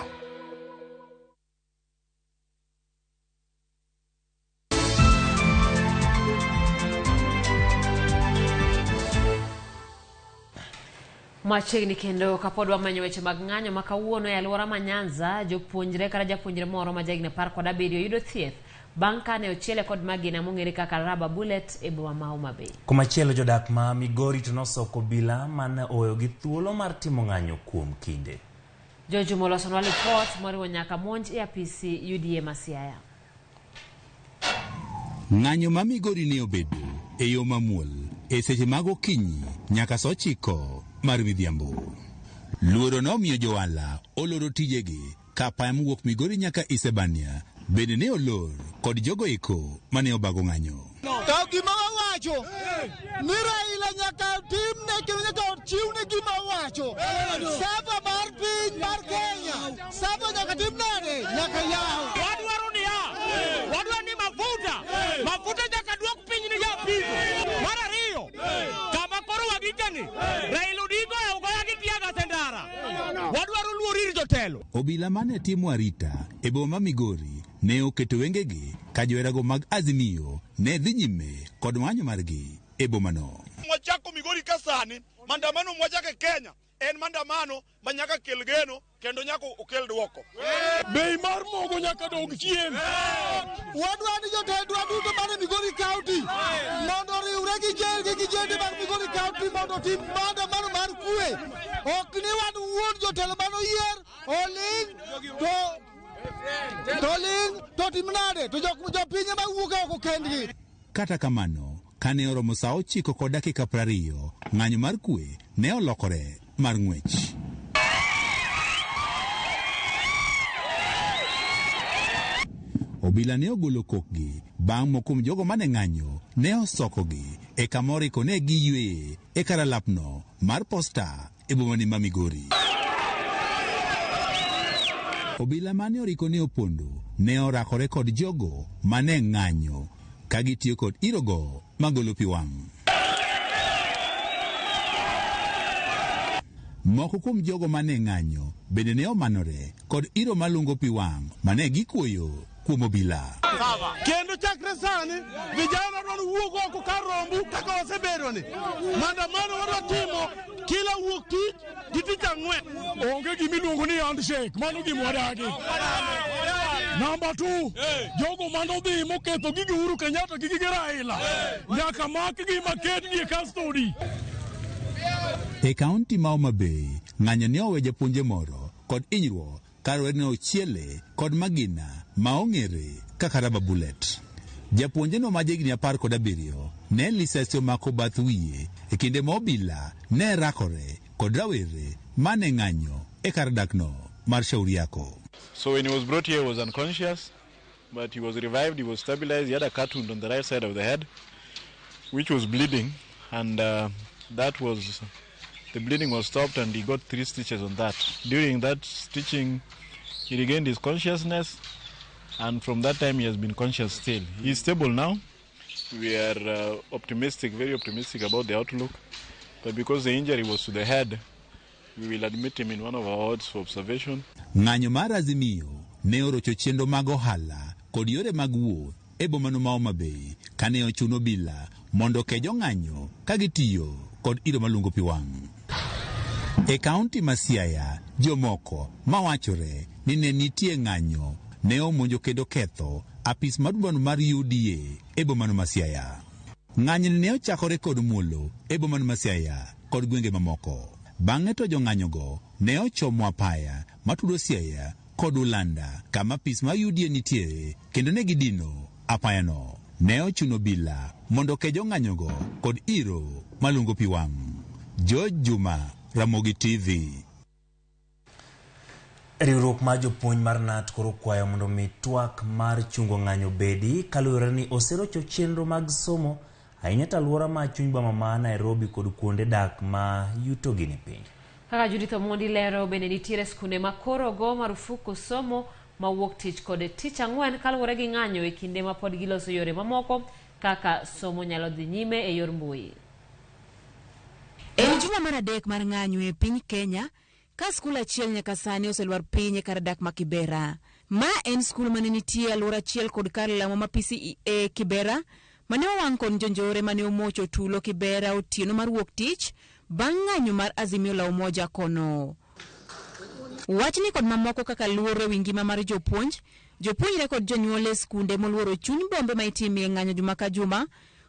Machiegni kendo kapod wamanyo weche mag ng'anyo ma kawuono e alwora ma Nyanza, jopuonjre kata japuonjre moro ma jahigni 17 yudo thieth bang' kane ochiele kod magina mong'ere kaka rubber bullet e boma ma Homa Bay.
Komachielo jodak ma Migori to nosoko obila mane oweyogi thuolo mar timo ng'anyo kuom kinde.
George Molosonwa lipot moriwo nyaka monj e apisi UDA ma Siaya.
Ng'anyo ma Migori ne obedo e yo mamuol e seche mag okinyi nyaka sa 9 mar midhiambo. Luoro nomiyo johala oloro tijegi ka apaya mowuok Migori nyaka Isebania bende ne olor kod jogo eko mane obago ng'anyo.
To gima wawacho ni Raila nyaka timne kendo nyaka ochiwne gima owacho. Sava mar piny mar Kenya, sava nyaka tim nade? Nyaka yaw.
Wadwaro niya, wadwaro ni mafuta nyaka duok piny ni japiko. Mar ariyo, kama koro wagikeni, Raila Odinga ogoya gi tear gas e ndara. Wadwaro luor ir jotelo.
Obila mane timo arita e boma ma Migori ne oketo wengegi ka joherago mag Azimio ne dhi nyime kod ng'anyo margi e bomano.
Mwachako Migori ka sani, maandamano mwachako e Kenya en maandamano ma nyaka kel geno kendo nyaka okel duoko.
Bei mar mogo nyaka dog chien.
Wadwaro ni jotendwa duto man e Migori County mondo oriwre gi jendgi gi jende mag Migori County mondo otim maandamano mar kwe. Ok ni wan wuon jotelo mane oyier oling' to ling' to tim nade to jopiny ema wuok oko kendgi.
Kata kamano, kane oromo sa 9:20, ng'anyo mar kwe ne olokore mar ng'wech. Obila ne ogolo kokgi bang' moko kuom jogo mane ng'anyo ne osokogi e kama oriko ne giyweye e kar alapno mar posta e bomani ma Migori. Obila mane oriko ne opondo ne orakore kod jogo mane ng'anyo ka gitiyo kod irogo magolo pi wang'. Moko kuom jogo mane ng'anyo bende ne omanore kod iro malungo pi wang' mane gikuoyo kuom obila.
Kendo chakre sani vijana dwaro wuok oko kar rombu kaka wasebedo ni. Maandamano wadwa timo kila wuok tich gi tich ang'wen.
Onge gima iluongo ni handshake, mano gima wadagi. Namba 2, jogo manodhi moketho gige Uhuru Kenyatta gi gige Raila nyaka makgi maketgi e custody.
E kaunti ma Homa Bay, ng'anyo ne owe japuonje moro kod hinyruok kaluwore ni ochiele kod magina ma ong'ere kaka rubber bullet. Japuonjeno ma jahigni 17 ne lisasi omako bath wiye e kinde ma obila ne rakore kod rawere mane ng'anyo e kar dakno mar Shauri Yako.
So when he was brought here, he was unconscious, but he was revived, he was stabilized. He had a cut wound on the right side of the head, which was bleeding, and the bleeding was stopped, and he got 3 stitches on that. During that stitching, he regained his consciousness, and from that time he has been conscious still. He is stable now. We are optimistic, very optimistic about the outlook, but because the injury was to the head, we will admit him in one of our wards for observation.
Ng'anyo mar Azimio ne orocho chenro mag ohala kod yore mag wuoth e bomano ma Homa Bay kane ochuno obila mondo oke jong'anyo ka gitiyo kod iro malungo pi wang'. E kaunti ma Siaya, jomoko mawachore ni ne nitie ng'anyo ne omonjo kendo ketho apis mar boma mar UDA e bomano ma Siaya. Ng'anyo ne ochakore kod muolo e bomano ma Siaya kod gwenge mamoko. Bang'e to jong'anyogo ne ochomo apaya matudo Siaya kod Ulanda kama apis mar UDA nitiere kendo ne gidino apayano. Ne ochuno obila mondo oke jong'anyogo kod iro malungo pi wang'. George Juma, Ramogi TV.
Riwruok mar jopuonj mar KNUT koro kwayo mondo mi twak mar chungo ng'anyo bedi kaluwore ni oserocho chenro mag somo ahinya to alwora ma chuny boma ma Nairobi kod kuonde dak ma yutogi ni piny.
Kaka Judith Omondi lero, bende nitiere skunde ma koro ogo marufuku somo ma wuok tich kod tich ang'wen kaluwore gi ng'anyo e kinde ma pod giloso yore mamoko kaka somo nyalo dhi nyime e yor mbui.
En juma mar adek mar ng'anyo e piny Kenya ka skul achiel nyaka sani oselwar piny e kar dak ma Kibera. Ma en skul mane nitie alwora achiel kod kar lamo ma PCEA Kibera mane owang' kod jonjore mane omocho tulo Kibera otieno mar wuok tich bang' ng'anyo mar Azimio la Umoja kono. Wachni kod mamoko kaka luoro ewi ngima mar jopuonj, jopuonjre kod jonyuol e skunde moluoro chuny bombe ma itimie ng'anyo juma ka juma,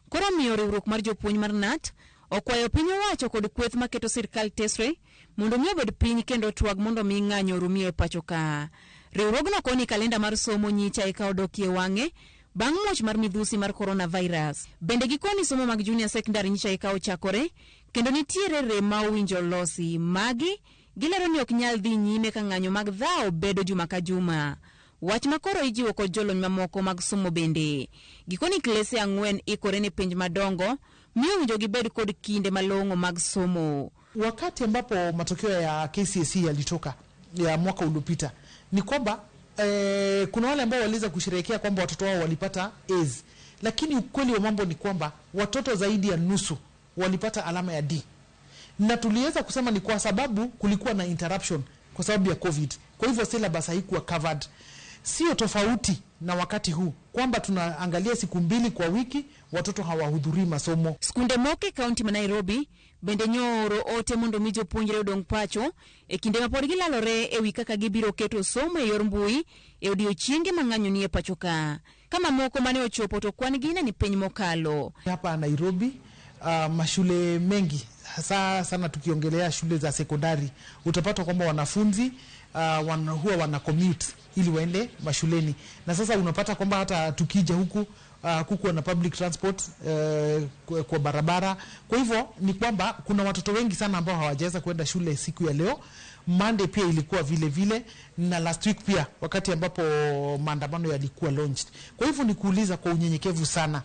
koro omiyo riwruok mar jopuonj mar KNUT okwayo piny owacho kod kweth maketo sirkal tesre mondo mi obed piny kendo twag mondo mi ng'anyo orumie e pacho ka. Riwruogno koni kalenda mar somo nyicha eka odokie wang'e bang' muoch mar midhusi mar coronavirus. Bende gikoni somo mag junior secondary nyicha eka ochakore kendo nitiere rem ma owinjo losi. Magi gilero ni ok nyal dhi nyime ka ng'anyo mag dhawo bedo juma ka juma. Wach ma koro ijiwo kod jolony mamoko mag somo bende. Gikoni klese ang'wen ikore ne penj madongo miyo owinjo gibed kod kinde malong'o mag somo.
Wakati ambapo matokeo ya KCSE yalitoka ya mwaka uliopita ni kwamba kuna wale ambao waliweza kusherehekea kwamba watoto wao walipata A's, lakini ukweli wa mambo ni kwamba watoto zaidi ya nusu walipata alama ya D, na tuliweza kusema ni kwa sababu kulikuwa na interruption kwa sababu ya COVID. Kwa hivyo syllabus haikuwa covered. Sio tofauti na wakati huu kwamba tunaangalia siku 2 kwa wiki watoto hawahudhurii masomo.
Skunde moke kaunti ma Nairobi bende nyooro ote mondo mi jopuonjre odong' pacho e kinde ma pod gilalore ewi kaka gibiro keto somo e yor mbui e odiochienge ma ng'anyo nie pacho ka. Kama moko mane ochopo to kwan gi ne ni piny mokalo.
Hapa Nairobi mashule mengi hasa sana tukiongelea shule za sekondari utapata kwamba wanafunzi huwa wana commute ili waende mashuleni, na sasa unapata kwamba hata tukija huku kukuwa na public transport kwa barabara. Kwa hivyo ni kwamba kuna watoto wengi sana ambao hawajaweza kwenda shule siku ya leo. Monday pia ilikuwa vile vile, na last week pia wakati ambapo maandamano yalikuwa launched. Kwa hivyo ni kuuliza kwa unyenyekevu sana,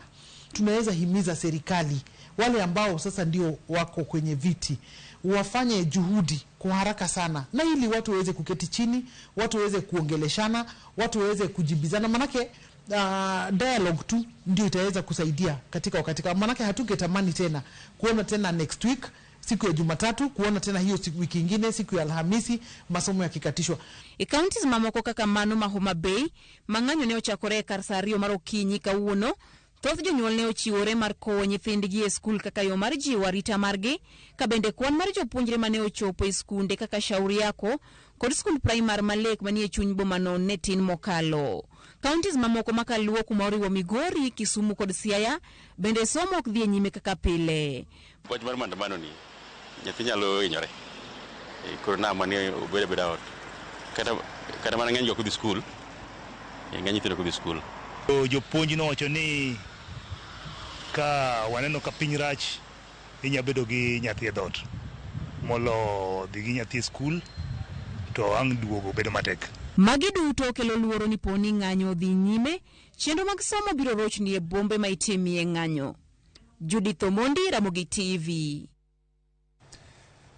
tunaweza himiza serikali, wale ambao sasa ndio wako kwenye viti, wafanye juhudi kwa haraka sana, na ili watu waweze kuketi chini, watu waweze kuongeleshana, watu waweze kujibizana, manake dialogue tu ndio itaweza kusaidia katika wakati kama, manake hatungetamani tena kuona tena next week siku ya Jumatatu, kuona tena hiyo siku wiki nyingine siku ya Alhamisi masomo yakikatishwa.
E counties mamoko kaka mano ma Homa Bay, mang'anyo ne ochakore e kar saa 2 mar okinyi kawuono. Thoth jonyuol ne ochiwore mar kowo nyithindgi e skul kaka yo mar jiwo arita margi, ka bende kwan mar jopuonjre mane ochopo e skunde kaka Shauri Yako kod skund primar Malek manie chuny bomano ne tin mokalo. Counties mamoko makaluo kuma oriwo Migori, Kisumu kod Siaya bende somo ok dhi e nyime kaka pile.
Wach mar maandamano ni nyathi nyalo hinyore. Koro na mane obedo abeda ot. Kata mana ng'eny ji ok odhi skul. Ng'eny nyithindo ok odhi skul.
Jopuonj nowacho ni ka waneno ka piny rach inya bedo gi nyathi e dhoot molo dhi gi nyathi e skul to ang' duogo bedo matek.
Magi duto kelo luoro ni poni ng'anyo dhi nyime, chenro mag somo biro rochni e bombe ma itimie ng'anyo. Judith Omondi, Ramogi TV.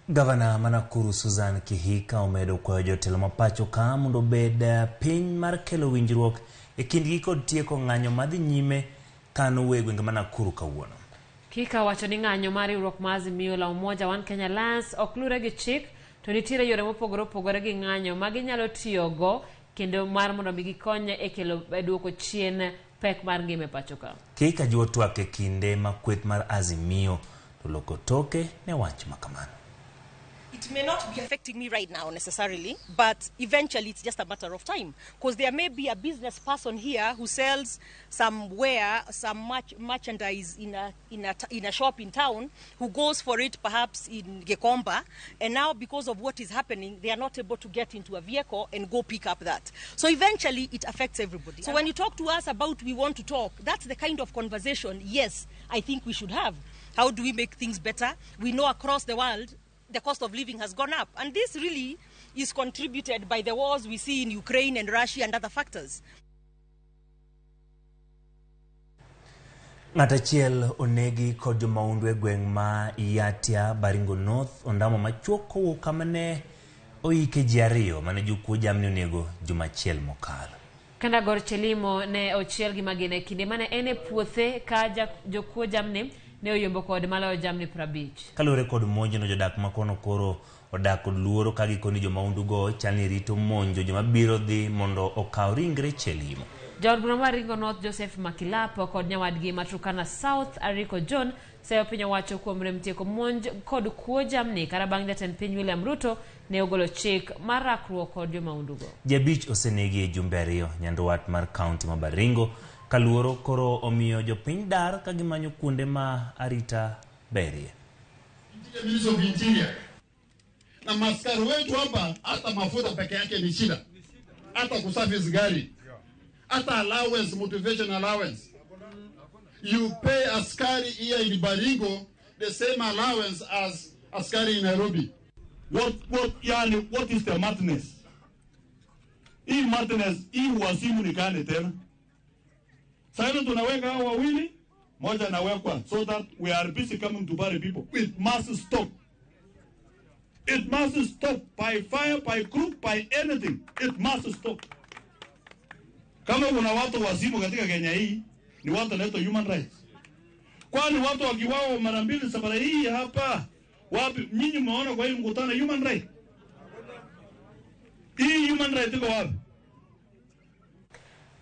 Gavana ma Nakuru Susan Kihika omedo kwayo jotelo ma pacho ka mondo obed piny mar kelo winjruok e kindgi kod tieko ng'anyo madhi nyime kano e gwenge ma Nakuru kawuono.
Kihika wacho ni ng'anyo mar riwruok mar Azimio la Umoja One Kenya Alliance ok lure gi chik, to nitiere yore mopogore opogore gi ng'anyo ma ginyalo tiyogo kendo mar mondo mi gikony e kelo e duoko chien pek mar ngima e pacho ka.
Kihika jiwo twak e kinde ma kweth mar Azimio to loko toke ne wach ma kamano.
It may not be affecting me right now necessarily, but eventually it's just a matter of time. Because there may be a business person here who sells somewhere, some merchandise in a shop in town, who goes for it perhaps in Gikomba, and now because of what is happening, they are not able to get into a vehicle and go pick up that. So eventually it affects everybody. So when you talk to us about we want to talk, that's the kind of conversation, yes, I think we should have. How do we make things better? We know across the world, the cost of living has gone up. And this really is contributed by the wars we see in Ukraine and Russia and other factors.
Ng'at achiel onegi kod jomaundu e gweng' ma Yatia, Baringo North, ondamo machuok kowuok kama ne oike ji ariyo mane jokuo jamni onego juma achiel mokalo.
Kanda Gor Chelimo ne ochiel gi magina e kinde mane en e puothe ka jokuo jamni ne oyombo kod maloyo jamni 50.
Kaluwore kod monjno, jodak makono koro odak kod luoro ka gikoni jomaundugo chal ni rito monjo joma biro dhi mondo okaw ringre Chelimo.
Jaod bura mar Baringo North Joseph Makilapo kod nyawadgi ma Turkana South Ariko John seyo piny owacho kuom rem tieko monj kod kuo jamni kata bang' jatend piny William Ruto ne ogolo chik mar rakruok kod jomaundugo.
Ji abich osenegi e jumbe ariyo nyandwat mar kaunti ma Baringo ka luoro koro omiyo jopiny dar ka gimanyo kuonde ma arita berie.
Minister of Interior na maskari wetu hapa, hata mafuta peke yake ni shida, hata kuservice gari, hata allowance, motivation allowance. You pay askari here in Baringo the same allowance as askari in Nairobi.
What is the madness? Hii madness, hii wasimu ni gani tena? Sasa tunaweka hao wawili, moja anawekwa so that we are busy coming to bury people. It must stop. It must stop by fire, by crook, by anything. It must stop. Kama kuna watu wazimu katika Kenya hii, ni watu wanaitwa human rights. Kwani watu wakiwao mara mbili safari hii hapa, wapi nyinyi mmeona kwa hii mkutano human right? Hii human right iko wapi?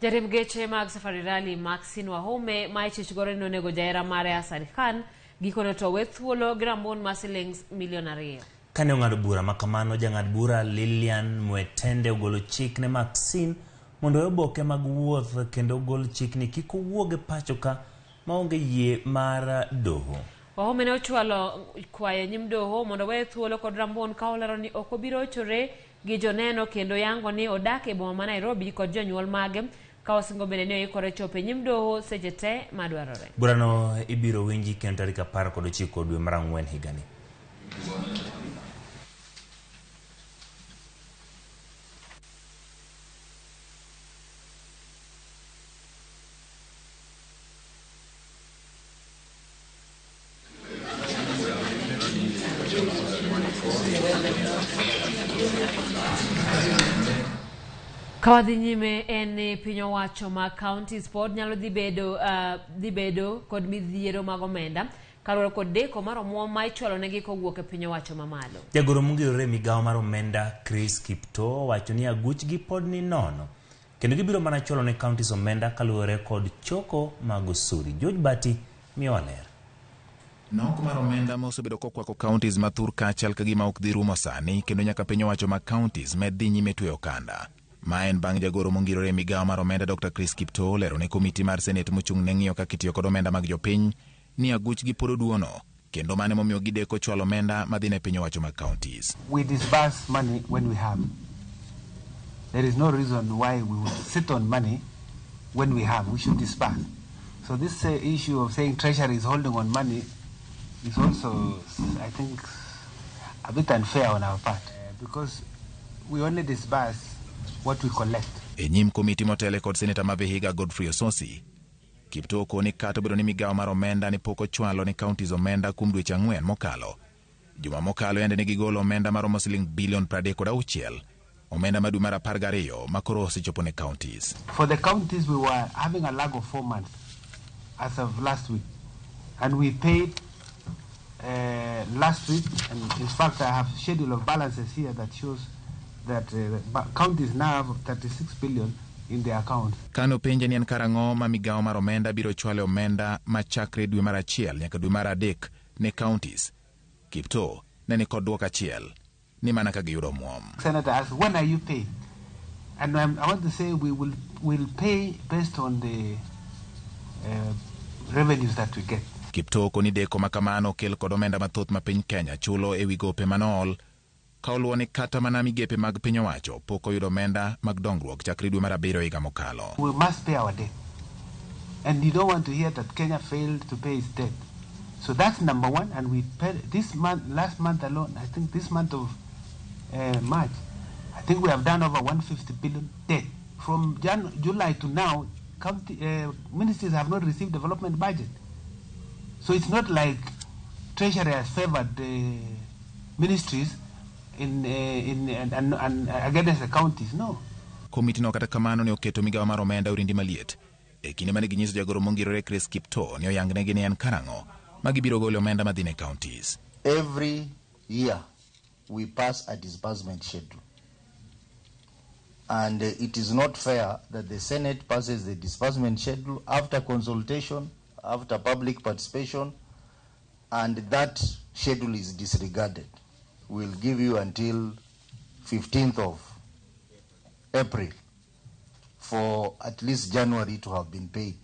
Jariemb geche mag Safari Rally Maxine Wahome ma ichich godo ni onego jahera mare Hassan Khan gikone to owe thuolo gi rabuon mar siling milion 2.
Kane ong'ado bura makamano, jang'ad bura Lilian Mwetende ogolo chik ne Maxine mondo owe oboke mag wuoth kendo ogol chik ni kik owuog e pacho ka maonge yie mar doho.
Wahome ne ochwalo kwayo e nyim doho mondo owe thuolo kod rabuon ka olero ni ok obi rochore gi joneno kendo yango ni odak e boma ma Nairobi kod jonyuol mage ka osingo bende ni oikore chopo e nyim doho seche te madwarore.
Burano ibiro winji kendo tarik 19 dwe mar 4 higani.
Kawadhi nyime en ni piny owacho ma counties pod nyalo dhi bedo kod midhiero mag omenda kaluwore kod deko mar omuom ma ichwalo negi kowuok e piny owacho mamalo.
Jagoro mongirore e migawo mar omenda Chris Kiptoo owacho ni aguchgi pod ni nono kendo gibiro mana chwalo ne counties omenda kaluwore kod choko mag osuri. George Bati miyowa ler.
Nok mar omenda ma osebedo kokwako counties mathur ka chal ka gima ok dhi rumo sani kendo nyaka piny owacho ma counties med dhi nyime tweyo okanda. Ma en bang' jagoro mongirore e migawo mar omenda Dr. Chris Kiptoo lero ne komiti mar Senate mochung' ne ng'iyo kaka itiyo kod omenda mag jopiny ni aguchgi pod oduono kendo mane momiyo gideko chwalo omenda madhi ne piny owacho mag counties.
We disburse money when we have. There is no reason why we would sit on money when we have. We should disburse. So this issue of saying Treasury is holding on money is also, I think, a bit unfair on our part because we only disburse what we collect.
E nyim komiti motele kod seneta ma Vihiga Godfrey Ososi, Kiptoo okoni kata obedo ni migawo mar omenda ne pok ochwalo ne counties omenda kuom dweche 4 mokalo. Juma mokalo yande ne gigolo omenda maromo siling bilion 36, omenda ma dwe mar 12 ma koro osechopo ne counties.
For the counties we were having a lag of 4 months as of last week, and we paid last week, and in fact I have schedule of balances here that shows that counties now have 36 billion in their account.
Kano penje ni en karang'o ma migawo mar omenda biro chwale omenda machakre dwe mar 1 nyaka dwe mar 3 ne counties. Kiptoo ne ni kod dwoko achiel. ni mana ka giyudo omuom.
Senator asked, when are you paying? And I want to say we will will pay based on the revenues that we get.
Kiptoo koni deko ma kamano okel kod omenda mathoth ma piny Kenya chulo ewi gope manool ka oluwo ni kata mana migepe mag piny owacho pok oyudo omenda mag dongruok chakre dwe mar abiriyo higa mokalo.
We must pay our debt. And you don't want to hear that Kenya failed to pay its debt. So that's number one. And we paid this month, last month alone, I think this month of March, I think we have done over 150 billion debt. From July to now, county, ministries have not received development budget. So it's not like Treasury has favored the ministries in and against the counties. No.
Komiti no kata kamano ne oketo migawo mar omenda orindi maliet e kinde mane ginyiso jagoro mongirore Chris Kiptoo ni oyangnegi ni en karang'o ma gibiro golo omenda madhi ne counties.
Every year we pass a disbursement schedule. And it is not fair that the Senate passes the disbursement schedule after consultation, after public participation, and that schedule is disregarded. We'll give you until 15th of April for at least January to have been paid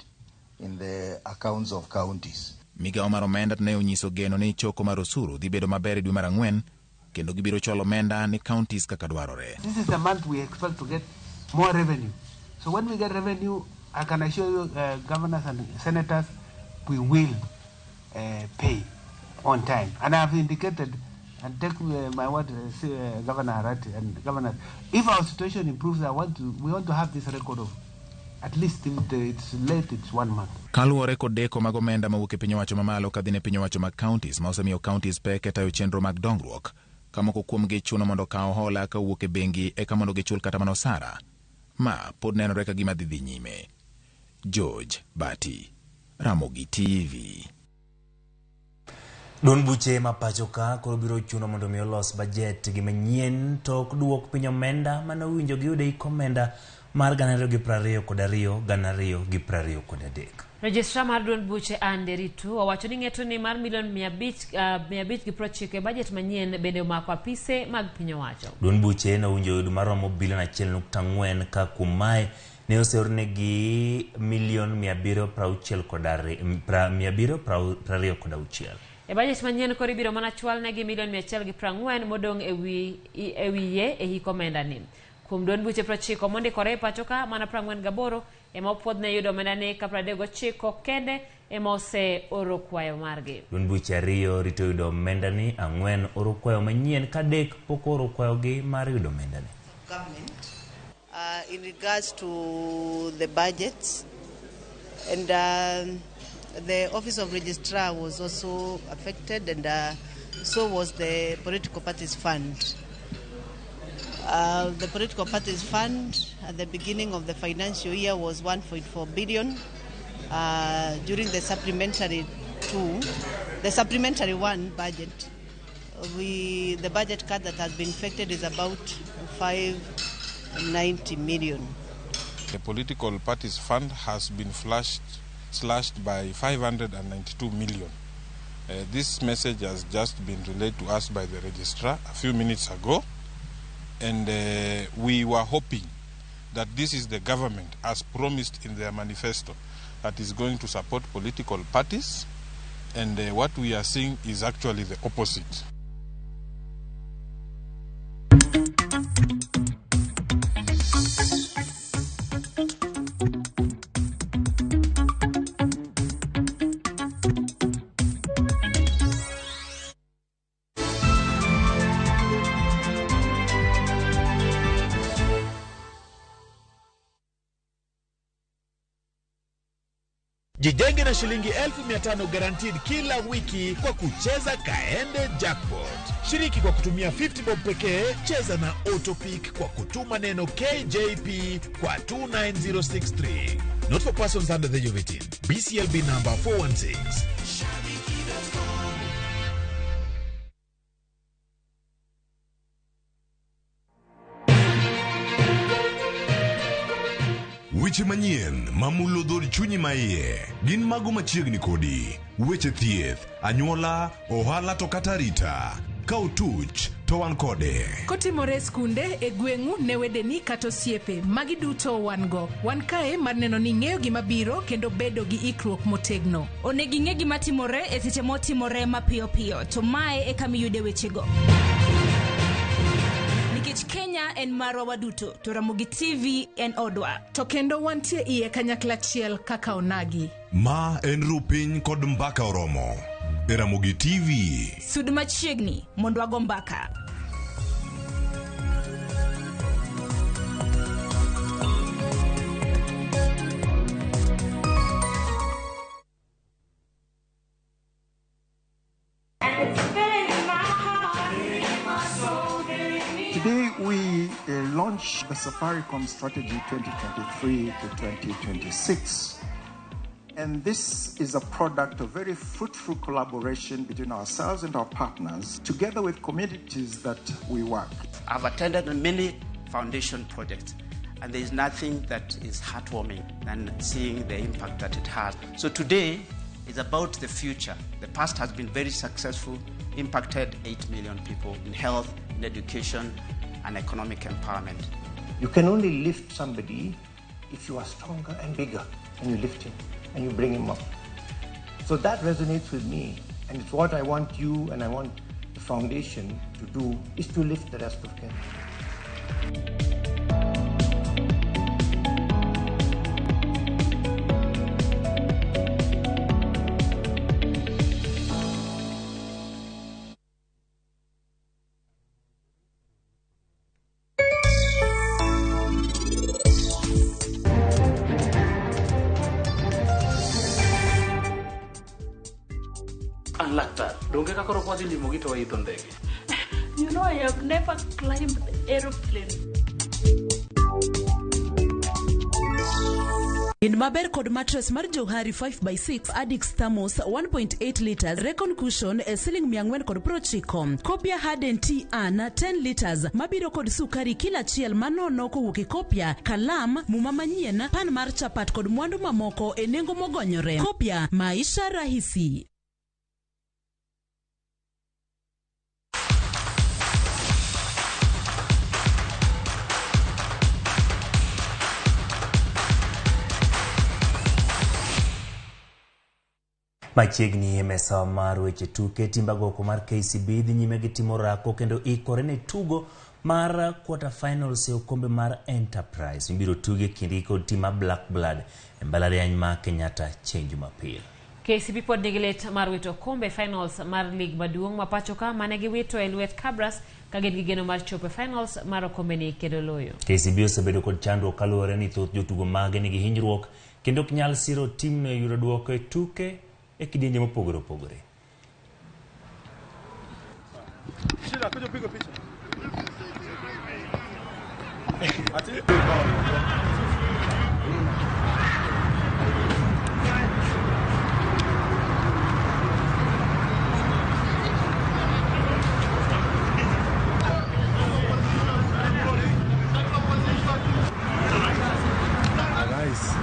in the accounts of counties.
Migawo mar omenda to ne onyiso geno ni choko mar osuru dhi bedo maber e dwe mar ang'wen kendo gibiro chwalo omenda ne counties kaka dwarore.
This is the month we expect to get more revenue. So when we get revenue, I can assure you, governors and senators, we will pay on time. And I have indicated, and take my word, Governor Arati and governors, if our situation improves, we want to have this record of at least if it's late, it's 1 month.
Kaluwore kod deko mag omenda mawuok e piny owacho mamalo kadhi ne piny owacho mag counties ma osemiyo counties pek e tayo chenro mag dongruok ka moko kuomgi chuno mondo okaw hola kawuok e bengi eka mondo gichul kata mana osara ma pod nenore ka gima dhi dhi nyime. George Bati, Ramogi TV.
Duond buche ma pacho ka koro biro chuno mondo mi olos bajet gi manyien to ok duok piny omenda mane owinjo giyud e hik omenda mar 2022 2023.
Registrar mar duond buche Anne Nderitu owacho ni ng'eto ni mar milion 590 e bajet manyien bende omako apise mag piny owacho.
Duond buche nowinjo oyud maromo bilion 1.4 ka kuom mae ne oseornegi milion 726.
E bajet manyien koro ibiro mana chwal negi milion 140 modong' e wiye e hik omenda ni. Kuom duond buche 90 mondikore e pacho ka mana 48 ema opuodhne yudo omenda ni ka 39 kende ema oseoro kwayo margi.
Duond buche ariyo rito yudo omenda ni, ang'wen oro kwayo manyien ka adek pok oro kwayogi mar yudo omenda ni.
Government in regards to the budgets, and the Office of Registrar was also affected, and so was the Political Parties Fund. The Political Parties Fund at the beginning of the financial year was 1.4 billion. During the supplementary two, the supplementary one budget, the budget cut that has been affected is about 590 million.
The Political Parties Fund has been slashed by 592 million. This message has just been relayed to us by the registrar a few minutes ago, and we were hoping that this is the government, as promised in their manifesto, that is going to support political parties, and what we are seeing is actually the opposite.
Jijenge na shilingi 500,000 guaranteed kila wiki kwa kucheza Kaende Jackpot. Shiriki kwa kutumia 50 bob pekee, cheza na Autopick kwa kutuma neno KJP kwa 29063. Not for persons under the age of 18. BCLB number 416.
Weche manyien mamulo dhod chunyi maiye gin mago machiegni kodi. Weche thieth, anyuola, ohala to kata arita. Ka otuch to wan kode.
Kotimore e skunde, e gweng'u, ne wedeni kata osiepe, magi duto wan go. Wan kae mar neno ni ing'eyo gima biro kendo bedo gi ikruok motegno.
Onego ing'e gima timore e seche motimore mapiyo piyo, to mae e kama iyude wechego. Nikech Kenya en marwa waduto, to Ramogi TV en odwa.
To kendo wantie iye kanyakla achiel kaka onagi.
Ma en Rupiny kod Mbaka Oromo e Ramogi TV.
Sud machiegni mondo wago mbaka.
Today we launch the Safaricom Strategy 2023 to 2026. And this is a product of very fruitful collaboration between ourselves and our partners, together with communities that we work.
I've attended many foundation projects, and there is nothing that is heartwarming than seeing the impact that it has. So today is about the future. The past has been very successful, impacted 8 million people in health, in education, and economic empowerment.
You can only lift somebody if you are stronger and bigger, and you lift him and you bring him up. So that resonates with me, and it's what I want you and I want the foundation to do, is to lift the rest of Kenya.
An laktar, donge ka koro kwadhi limogi to waidho ndege.
You know, I have never climbed the aeroplane.
In maber kod mattress mar Johari 5x6 Adix Thermos 1.8 liters Recon Cushion e siling 490. Kopia Harden Tea An 10 liters mabiro kod sukari kila achiel manono kowuok e Kopia, kalam, muma manyien, pan mar chapat kod mwandu mamoko e nengo mogonyore. Kopia, maisha rahisi.
Machiegni e mesa mar weche tuke, timb agoko mar KCB dhi nyime gi timo orako kendo ikore ne tugo mar quarter finals e okombe mar Enterprise mibiro tugi e kindgi kod tim mar Black Blood e mbalariany ma Kenyatta chieng' Jumapil.
KCB pod nigi lit mar wito okombe e finals mar lig maduong' ma pacho ka mane giwito e lwet Kabras ka gin gi geno mar chopo e finals mar okombeni kendo loyo.
KCB osebedo kod chandruok kaluwore ni thoth jotugo mage nigi hinyruok kendo ok nyal siro timno e yudo duoko e tuke e kidienje mopogore opogore.
Shida, kuja upige picha. Nice.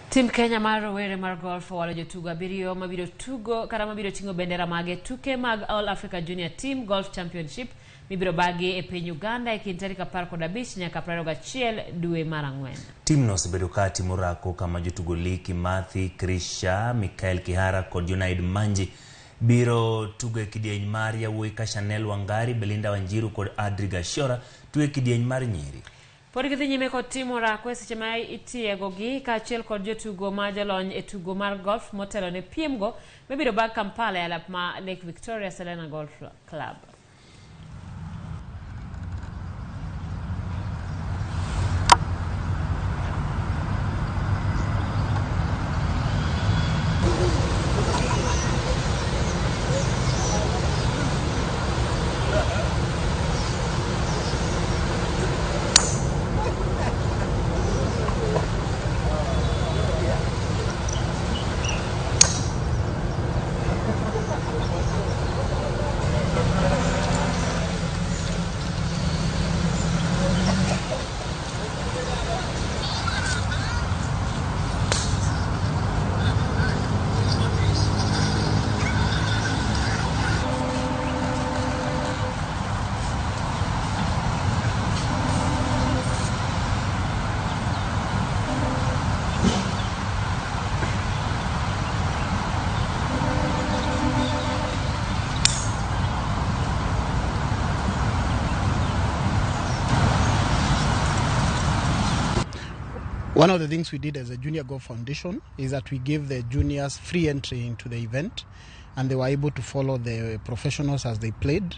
Tim Kenya mar rowere mar golf owalo jotugo abiriyo mabiro tugo kata mabiro ting'o bendera mage tuke mag All Africa Junior Team Golf Championship mibiro bagi e piny Uganda e kind tarik 15 nyaka 21 dwe mar ang'wen.
Timno osebedo ka timo orako kama jotugo Lee Kimathi, Krisha, Michael Kihara kod Junaid Manji biro tugo e kidieny mar yawuoyi ka Chanel Wangari, Belinda Wanjiru kod Adri Gashora tugo e kidieny mar nyiri.
Pod gidhi nyime kod timo orako e seche ma itiegogi kaachiel kod jotugo ma jolony e tugo mar golf motelo ne piemgo mibiro bag Kampala e alap ma Lake Victoria Serena Golf Club.
One of the things we did as a Junior Golf Foundation is that we gave the juniors free entry into the event, and they were able to follow the professionals as they played.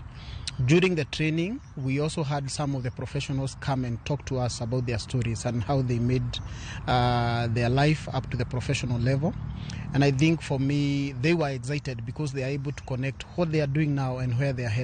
During the training, we also had some of the professionals come and talk to us about their stories and how they made their life up to the professional level. And I think for me, they were excited because they are able to connect what they are doing now and where they are headed.